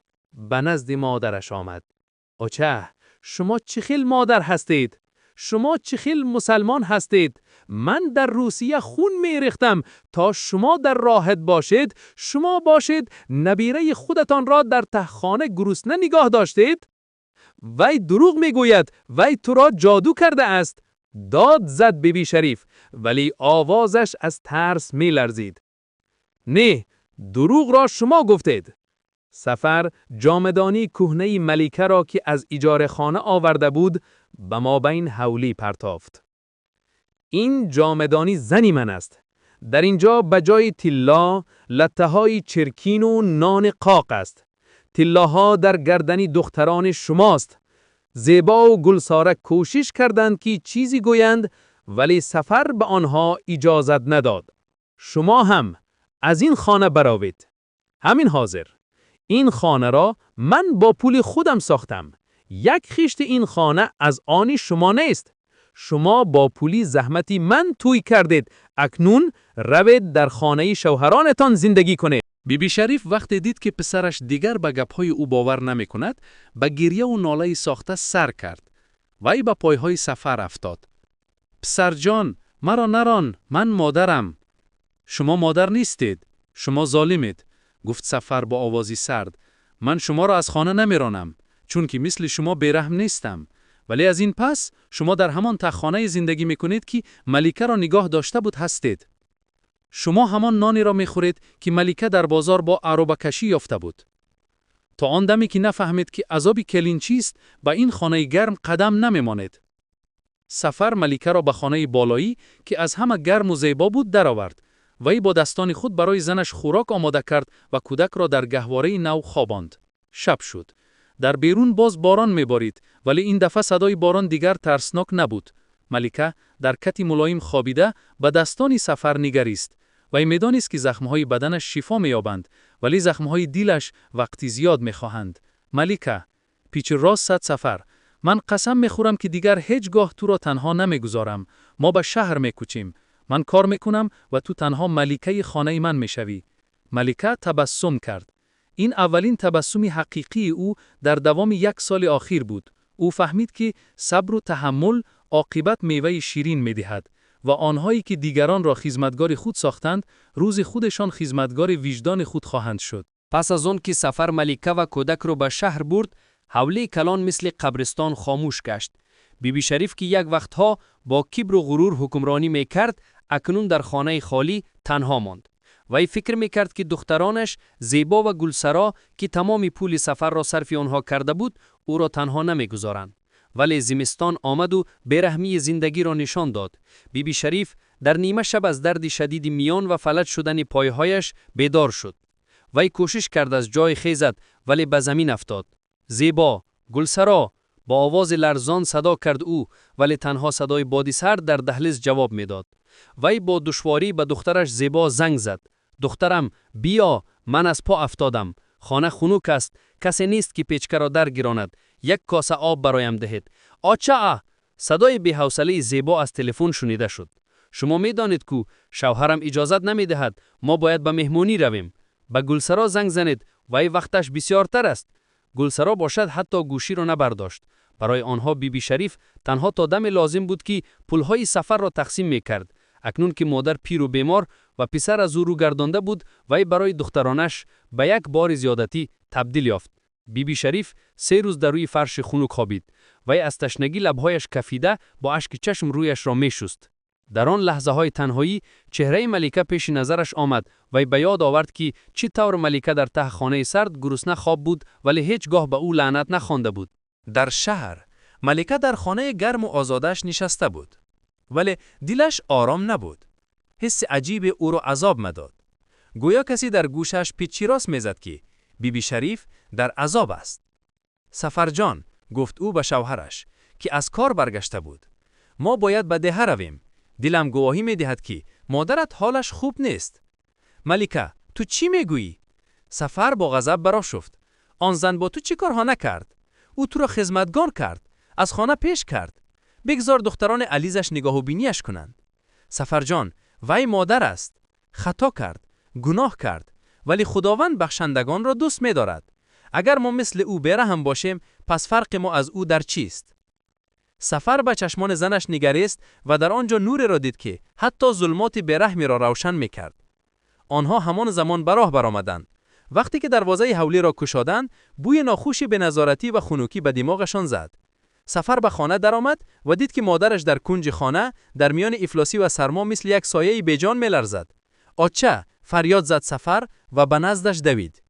ба назди модараш омад. Оча, шумо чӣ хел модар ҳастед? Шумо чӣ хел мусалмон ҳастед? Ман дар Русия хун мерехтам, то шумо дар роҳат бошед. Шумо бошед, набираи худатонро дар таҳхона гурусна нигоҳ доштед? Вай дурӯғ мегӯяд, вай туро ҷоду кардааст! Дод зад Биби Шариф, вале овозаш аз тарс меларзид. Не, дурӯғро шумо гуфтед. Сафар ҷомадони кӯҳнаи Маликаро, ки аз иҷорахона оварда буд, ба мобайн ҳавлӣ партофт. Ин ҷомадони зани ман аст. Дар ин ҷо ба ҷои тилло латтаҳои чиркину нони қоқ аст. Тиллоҳо дар гардани духтарони шумост. Зебову Гулсора кӯшиш карданд, ки чизе гӯянд, вале Сафар ба онҳо иҷозат надод. Шумо ҳам аз ин хона баровед. Ҳамин ҳозир. Ин хонаро ман бо пули худам сохтам. Як хишти ин хона аз они шумо нест. Шумо бо пули заҳмати ман тӯй кардед. Акнун равед, дар хонаи шавҳаронатон зиндагӣ кунед. Биби Шариф вақте дид, ки писараш дигар ба гапҳои ӯ бовар намекунад, ба гирьяву нолаи сохта сар кард. Вай ба пойҳои Сафар афтод. Писарҷон, маро нарон, ман модарам. Шумо модар нестед, шумо золимед, гуфт Сафар бо овози сард. Ман шуморо аз хона намеронам. Чунки мисли шумо бераҳм нестам. Вале аз ин пас шумо дар ҳамон таҳхонае зиндагӣ мекунед, ки Маликаро нигоҳ дошта буд ҳастед. Шумо ҳамон нонеро мехӯред, ки Малика дар бозор бо аробакашӣ ёфта буд. То он даме ки нафаҳмед, ки азоби келин чист, ба ин хонаи гарм қадам намемонед. Сафар Маликаро ба хонаи болоӣ, ки аз ҳама гарму зебо буд, даровард. Вай бо дастони худ барои занаш хӯрок омода кард ва кӯдакро дар гаҳвораи нав хобонд. Шаб шуд. Дар берун боз борон меборид, вале ин дафъа садои борон дигар тарснок набуд. Малика дар кати мулоим хобида ба дастони Сафар нигарист. Вай медонист, ки захмҳои баданаш шифо меёбанд, вале захмҳои дилаш вақти зиёд мехоҳанд. «Малика», пичир рост зад Сафар, «ман қасам мехӯрам, ки дигар ҳеҷ гоҳ туро танҳо намегузорам. Мо ба шаҳр мекӯчем. Ман кор мекунам ва ту танҳо маликаи хонаи ман мешавӣ». Малика табассум кард. Ин аввалин табассуми ҳақиқии ӯ дар давоми як соли охир буд. Ӯ фаҳмид, ки сабру таҳаммул оқибат меваи ширин медиҳад ва онҳое ки дигаронро хизматгори худ сохтанд, рӯзи худашон хизматгори виҷдони худ хоҳанд шуд. Пас аз он ки Сафар Малика ва кӯдакро ба шаҳр бурд, ҳавлии калон мисли қабристон хомӯш гашт. Биби Шариф, ки як вақтҳо бо кибру ғурур ҳукмронӣ мекард, акнун дар хонаи холӣ танҳо монд. Вай фикр мекард, ки духтаронаш Зебо ва Гулсаро, ки тамоми пули Сафарро сарфи онҳо карда буд, ӯро танҳо намегузоранд. Вале зимистон омаду бераҳмии зиндагиро нишон дод. Биби Шариф дар нима шаб аз дарди шадиди миён ва фалаҷ шудани пойҳояш бедор шуд. Вай кӯшиш кард аз ҷой хезад, вале ба замин афтод. «Зебо! Гулсаро!» — бо овози ларзон садо кард ӯ, вале танҳо садои боди сард дар даҳлиз ҷавоб медод. Вай бо душворӣ ба духтараш Зебо занг зад. «Духтарам, биё, ман аз по афтодам. Хона хунук аст, касе нест, ки печкаро даргиронад. Як коса об бароям диҳед». «Очаа!» — садои беҳавсалаи Зебо аз телефон шунида шуд. «Шумо медонед ку, шавҳарам иҷозат намедиҳад. Мо бояд ба меҳмонӣ равем. Ба Гулсаро занг занед, вай вақташ бисёртар аст». Гулсаро бошад, ҳатто гӯширо набардошт. Барои онҳо Биби Шариф танҳо то даме лозим буд, ки пулҳои Сафарро тақсим мекард. Акнун ки модар пиру бемор ва писар аз ӯ рӯ гардонда буд, вай барои духтаронаш ба як бори зиёдатӣ табдил ёфт. Биби Шариф 3 рӯз дар рӯи фарши хунук хобид. Вай аз ташнагӣ лабҳояш кафида, бо ашки чашм рӯяшро мешуст. Дар он лаҳзаҳои танҳоӣ чеҳраи Малика пеши назараш омад. Вай ба ёд овард, ки чӣ тавр Малика дар таҳ хонаи сард гурусна хоб буд, вале ҳеҷ гоҳ ба ӯ лаънат нахонда буд. Дар шаҳр Малика дар хонаи гарму озодааш нишаста буд, вале дилаш ором набуд. Ҳисси аҷибе ӯро азоб медод. Гӯё касе дар гӯшаш пичирос мезад, ки Биби Шариф дар азоб аст. «Сафарҷон», гуфт ӯ ба шавҳараш, ки аз кор баргашта буд, «мо бояд ба деҳа равем. Дилам гувоҳӣ медиҳад, ки модарат ҳолаш хуб нест». «Малика, ту чӣ мегӯӣ?» Сафар бо ғазаб барошуфт. «Он зан бо ту чӣ корҳо накард? Ӯ туро хизматгор кард, аз хона пеш кард. Бигзор духтарони ализаш нигоҳубинияш кунанд». «Сафарҷон, вай модар аст. Хато кард, гуноҳ кард, вале Худованд бахшандагонро дӯст медорад. Агар мо мисли ӯ бераҳм бошем, пас фарқи мо аз ӯ дар чист?» Сафар ба чашмони занаш нигарист ва дар он ҷо нуреро дид, ки ҳатто зулмоти бераҳмиро равшан мекард. Онҳо ҳамон замон ба роҳ баромаданд. Вақте ки дарвозаи ҳавлиро кушоданд, бӯи нохуши беназоратӣ ва хунукӣ ба димоғашон зад. Сафар ба хона даромад ва дид, ки модараш дар кунҷи хона дар миёни ифлосӣ ва сармо мисли як сояи беҷон меларзад. «Оча!» — фарёд зад Сафар ва ба наздаш давид.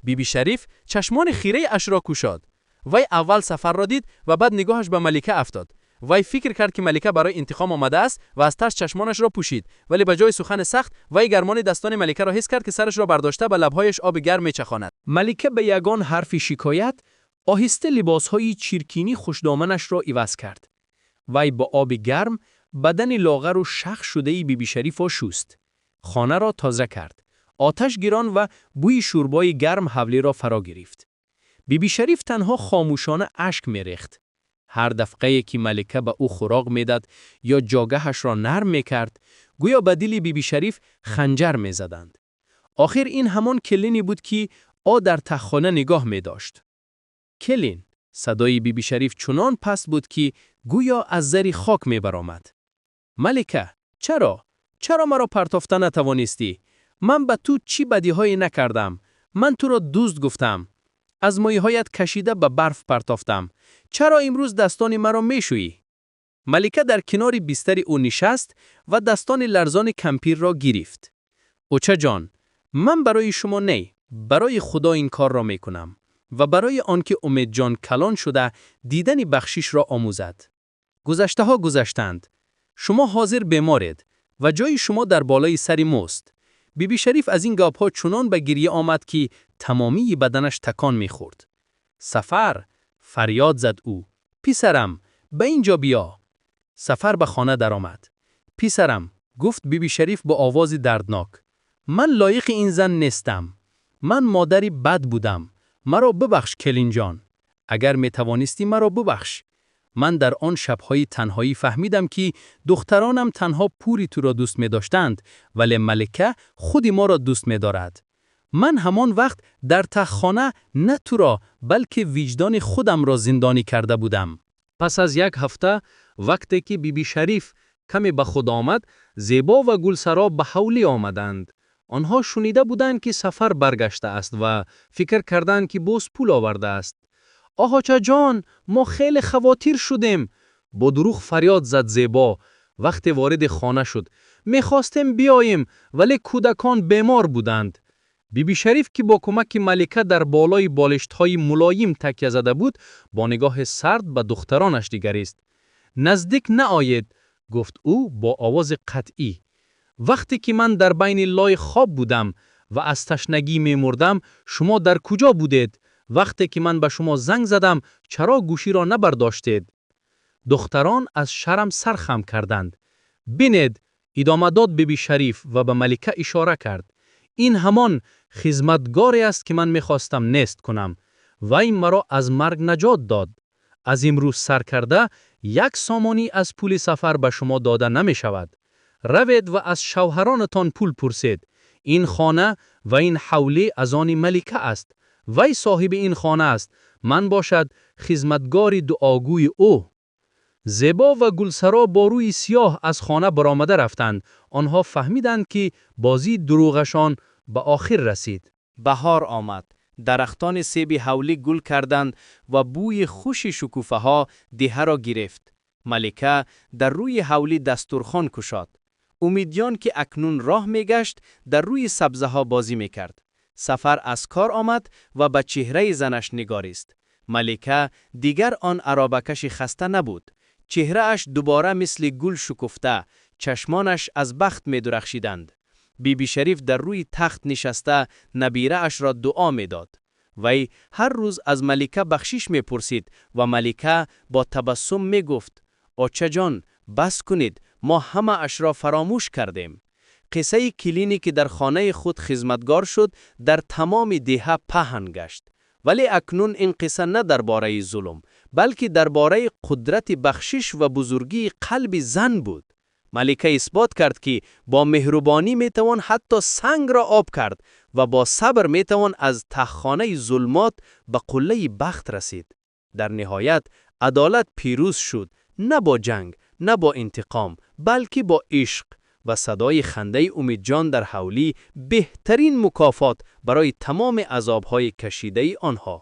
Биби Шариф чашмони хираи ашро кушод. Вай аввал Сафарро дид ва баъд нигоҳаш ба Малика афтод. Вай фикр кард, ки Малика барои интиқом омадааст ва аз тарс чашмонашро пӯшид, вале ба ҷои сухани сахт вай гармони дастони Маликаро ҳис кард, ки сарашро бардошта ба лабҳояш оби гарм мечахонад. Малика бе ягон ҳарфи шикоят оҳиста либосҳои чиркини хушдоманашро иваз кард. Вай бо оби гарм бадани лоғару шах шудаи Биби Шарифро шуст, хонаро тоза кард, оташ гирон ва бӯи шӯрбои гарм ҳавлиро фаро гирифт. Биби Шариф танҳо хомӯшона ашк мерехт. Ҳар дафъае ки Малика ба ӯ хӯрок медад ё ҷогаҳашро нарм мекард, гӯё ба дили Биби Шариф ханҷар мезаданд. Охир ин ҳамон келине буд, ки ӯ дар таҳхона нигоҳ медошт. «Келин!» — садои Биби Шариф чунон паст буд, ки гӯё аз зари хок мебаромад. «Малика, чаро? Чаро маро партофта натавонистӣ? Ман ба ту чӣ бадиҳое накардам? Ман туро дӯст гуфтам». Аз мӯйҳоят кашида ба барф партофтам. Чаро имрӯз дастони маро мешӯӣ? Малика дар канори бистари ӯ нишаст ва дастони ларзони кампирро гирифт. Очаҷон, ман барои шумо не, барои Худо ин корро мекунам ва барои он ки Умедҷон калон шуда дидани бахшишро омӯзад. Гузаштаҳо гузаштанд. Шумо ҳозир беморед ва ҷои шумо дар болои сари мост. Биби Шариф аз ин гапҳо чунон ба гиря омад, ки тамомии баданаш такон мехӯрд. Сафар! Фарёд зад ӯ. Писарам, ба ин ҷо биё. Сафар ба хона даромад. Писарам, гуфт Биби Шариф бо овози дарднок. Ман лоиқи ин зан нестам. Ман модари бад будам. Маро бибахш, келинҷон. Агар метавонистӣ, маро бибахш. Ман дар он шабҳои танҳоӣ фаҳмидам, ки духтаронам танҳо пули туро дӯст медоштанд, вале Малика худи моро дӯст медорад. Ман ҳамон вақт дар таҳхона на туро, балки виҷдони худамро зиндонӣ карда будам. Пас аз як ҳафта, вақте ки Биби Шариф каме ба худ омад, Зебо ва Гулсаро ба ҳавлӣ омаданд. Онҳо шунида буданд, ки Сафар баргаштааст ва фикр карданд, ки боз пул овардааст. Оҳочаҷон, мо хеле хавотир шудем, бо дурӯғ фарёд зад Зебо, вақте вориди хона шуд. Мехостем биёем, вале кӯдакон бемор буданд. Биби Шариф, ки бо кӯмаки Малика дар болои болиштҳои мулоим такя зада буд, бо нигоҳи сард ба духтаронаш дигарист. Наздик наоед, гуфт ӯ бо овози қатъӣ. Вақте ки ман дар байни лой хоб будам ва аз ташнагӣ мемурдам, шумо дар куҷо будед? Вақте ки ман ба шумо занг задам, чаро гӯширо набардоштед? Духтарон аз шарм сар хам карданд. Бинед, идома дод Биби Шариф ва ба Малика ишора кард. Ин ҳамон хизматгоре аст, ки ман мехостам нест кунам. Вай маро аз марг наҷот дод. Аз имрӯз сар карда, як сомонӣ аз пули Сафар ба шумо дода намешавад. Равед ва аз шавҳаронатон пул пурсед. Ин хона ва ин ҳавлӣ аз они Малика аст. Вай соҳиби ин хона аст. Ман бошад хизматгори дуогӯи ӯ. Зебо ва Гулсаро бо рӯи сиёҳ аз хона баромада рафтанд. Онҳо фаҳмиданд, ки бозии дурӯғашон ба охир расид. Баҳор омад. Дарахтони себи ҳавлӣ гул карданд ва бӯи хуши шукуфаҳо деҳаро гирифт. Малика дар рӯи ҳавлӣ дастурхон кушод. Умедҷон, ки акнун роҳ мегашт, дар рӯи сабзаҳо бозӣ мекард. Сафар аз кор омад ва ба чеҳраи занаш нигарист. Малика дигар он аробакаши хаста набуд. Чеҳрааш дубора мисли гул шукуфта, чашмонаш аз бахт медурахшиданд. Биби Шариф дар рӯи тахт нишаста набираашро дуо медод. Вай ҳар рӯз аз Малика бахшиш мепурсид ва Малика бо табассум мегуфт: Очаҷон, бас кунед, мо ҳамаашро фаромӯш кардем. Қиссаи келине, ки дар хонаи худ хизматгор шуд, дар тамоми деҳа паҳн гашт. Вале акнун ин қисса на дар бораи зулм, балки дар бораи қудрати бахшиш ва бузургии қалби зан буд. Малика исбот кард, ки бо меҳрубонӣ метавон ҳатто сангро об кард ва бо сабр метавон аз таҳхонаи зулмот ба қуллаи бахт расид. Дар ниҳоят адолат пирӯз шуд, на бо ҷанг, на бо интиқом, балки бо ишқ. Ва садои хандаи Умедҷон дар ҳавлӣ беҳтарин мукофот барои тамоми азобҳои кашидаи онҳо.